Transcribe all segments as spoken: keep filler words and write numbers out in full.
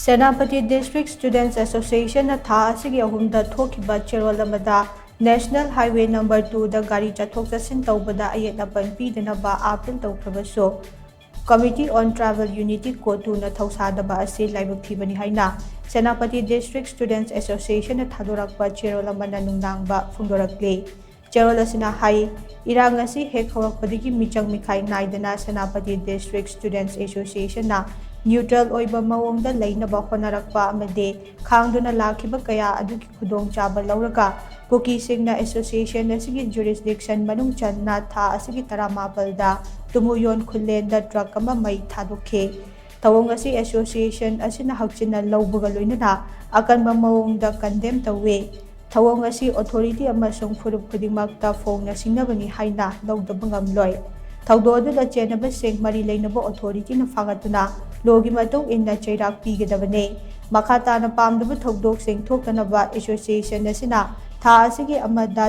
Senapati District Students Association ꯅ ꯊꯥ ꯑꯁꯤꯒꯤ ꯑꯍꯨꯝꯗ ꯊꯣꯛꯈꯤꯕ ꯆꯦꯔꯣꯜ ꯑꯃꯗ National Highway Number Two ꯗ ꯒꯥꯔꯤ ꯆꯠꯊꯣꯛ ꯆꯠꯁꯤꯟ ꯇꯧꯕꯗ ꯑꯌꯦꯠ ꯑꯄꯟ ꯄꯤꯗꯅꯕ appeal ꯇꯧꯈ꯭ꯔꯕꯁꯨ, Committee on Tribal Unity, CoTU ꯅ ꯊꯧꯁꯥꯗꯕ ꯑꯁꯤ ꯂꯥꯏꯕꯛ ꯊꯤꯕꯅꯤ ꯍꯥꯏꯅ ꯁꯦꯅꯥꯄꯇꯤ District Students Association ꯅ ꯊꯥꯗꯣꯔꯛꯄ ꯆꯦꯔꯣꯜ ꯑꯃꯅ ꯅꯨꯡꯅꯥꯡꯕ ꯐꯣꯡꯗꯣꯔꯛꯂꯤ꯫ ꯆꯦꯔꯣꯜ ꯑꯁꯤꯅ ꯍꯥꯏ, ꯏꯔꯥꯡ ꯑꯁꯤ ꯍꯦꯛ ꯍꯧꯔꯛꯄꯗꯒꯤ ꯃꯤꯆꯪ ꯃꯤꯈꯥꯏ ꯅꯥꯏꯗꯅ ꯁꯦꯅꯥꯄꯇꯤ District Students Association ꯅ neutral ꯑꯣꯏꯕ ꯃꯑꯣꯡꯗ ꯂꯩꯅꯕ ꯍꯣꯠꯅꯔꯛꯄ ꯑꯃꯗꯤ ꯈꯥꯡꯗꯨꯅ ꯂꯥꯛꯈꯤꯕ ꯀꯌꯥ ꯑꯗꯨꯒꯤ ꯈꯨꯗꯣꯡꯆꯥꯕ ꯂꯧꯔꯒ, ꯀꯨꯀꯤꯁꯤꯡꯅ association ꯑꯁꯤꯒꯤ jurisdiction ꯃꯅꯨꯡ ꯆꯟꯅ ꯊꯥ ꯑꯁꯤꯒꯤ ꯇꯔꯥꯃꯥꯄꯜꯗ ꯇꯨꯃꯨꯌꯣꯟ ꯈꯨꯜꯂꯦꯟꯗ truck ꯑꯃ ꯃꯩ ꯊꯥꯗꯣꯛꯈꯤ꯫ ꯊꯧꯑꯣꯡ ꯑꯁꯤ association ꯑꯁꯤꯅ ꯍꯛꯆꯤꯟꯅ ꯂꯧꯕꯒ ꯂꯣꯏꯅꯅ ꯑꯀꯟꯕ ꯃꯑꯣꯡꯗ condemn ꯇꯧꯏ꯫ ꯊꯧꯑꯣꯡ ꯑꯁꯤ authority ꯑꯃꯁꯨꯡ ꯐꯨꯔꯨꯞ ꯈꯨꯗꯤꯡꯃꯛꯇ ꯐꯣꯡꯅ ꯁꯤꯡꯅꯕꯅꯤ ꯍꯥꯏꯅ ꯂꯧꯗꯕ ꯉꯝꯂꯣꯏ꯫ ꯊꯧꯗꯣꯛ ꯑꯗꯨꯗ ꯆꯦꯟꯅꯕꯁꯤꯡ ꯃꯔꯤ ꯂꯩꯅꯕ authority ꯅ ꯐꯥꯒꯠꯇꯨꯅ law ꯒꯤ ꯃꯇꯨꯡ ꯏꯟꯅ ꯆꯩꯔꯥꯛ ꯄꯤꯒꯗꯕꯅꯤ꯫ ꯃꯈꯥ ꯇꯥꯅ ꯄꯥꯝꯗꯕ ꯊꯧꯗꯣꯛꯁꯤꯡ ꯊꯣꯛꯇꯅꯕ association ꯑꯁꯤꯅ ꯊꯥ ꯑꯁꯤꯒꯤ ꯑꯃꯗ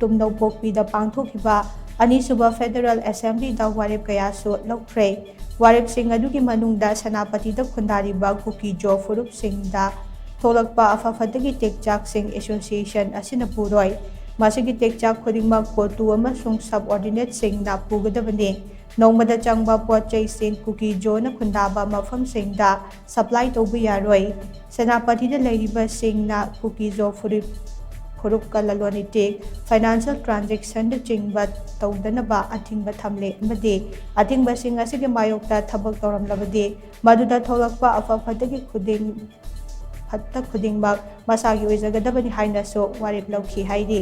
ꯇꯨꯝꯅꯧꯄꯣꯛꯄꯤꯗ ꯄꯥꯡꯊꯣꯛꯈꯤꯕ ꯑꯅꯤꯁꯨꯕ Federal Assembly ꯗ ꯋꯥꯔꯦꯞ ꯀꯌꯥꯁꯨ ꯂꯧꯈ꯭ꯔꯦ꯫ ꯋꯥꯔꯦꯞꯁꯤꯡ ꯑꯗꯨꯒꯤ ꯃꯅꯨꯡꯗ ꯁꯦꯅꯥꯄꯇꯤꯗ ꯈꯨꯟꯗꯥꯔꯤꯕ ꯀꯨꯀꯤ ꯖꯣ ꯐꯨꯔꯨꯞꯁꯤꯡꯗ ꯊꯣꯛꯂꯛꯄ ꯑꯐ ꯐꯠꯇꯒꯤ ꯇꯦꯛꯆꯥꯛꯁꯤꯡ association ꯑꯁꯤꯅ ꯄꯨꯔꯣꯏ꯫ ꯃꯁꯤꯒꯤ ꯇꯦꯛꯆꯥꯛ ꯈꯨꯗꯤꯡꯃꯛ CoTU ꯑꯃꯁꯨꯡ subordinate ꯁꯤꯡꯅ ꯄꯨꯒꯗꯕꯅꯤ꯫ ꯅꯣꯡꯃꯗ ꯆꯪꯕ ꯄꯣꯠ ꯆꯩꯁꯤꯡ ꯀꯨꯀꯤ ꯖꯣꯅ ꯈꯨꯟꯗꯥꯕ ꯃꯐꯝꯁꯤꯡꯗ supply ꯇꯧꯕ ꯌꯥꯔꯣꯏ꯫ ꯁꯦꯅꯥꯄꯇꯤꯗ ꯂꯩꯔꯤꯕꯁꯤꯡꯅ ꯀꯨꯀꯤ ꯖꯣ ꯐꯨꯔꯨꯞ, ꯐꯨꯔꯨꯞꯀ ꯂꯂꯣꯟ ꯏꯇꯤꯛ, financial transaction ꯅꯆꯤꯡꯕ ꯇꯧꯗꯅꯕ ꯑꯊꯤꯡꯕ ꯊꯝꯂꯦ ꯑꯃꯗꯤ ꯑꯊꯤꯡꯕꯁꯤꯡ ꯑꯁꯤꯒꯤ ꯃꯥꯌꯣꯛꯇ ꯊꯕꯛ ꯇꯧꯔꯝꯂꯕꯗꯤ ꯃꯗꯨꯗ ꯊꯣꯛꯂꯛꯄ ꯑꯐ ꯐꯠꯇꯒꯤ ꯈꯨꯗꯤꯡ, ꯐꯠꯇ ꯈꯨꯗꯤꯡꯃꯛ ꯃꯁꯥꯒꯤ ꯑꯣꯏꯖꯒꯗꯕꯅꯤ ꯍꯥꯏꯅꯁꯨ ꯋꯥꯔꯦꯞ ꯂꯧꯈꯤ ꯍꯥꯏꯔꯤ꯫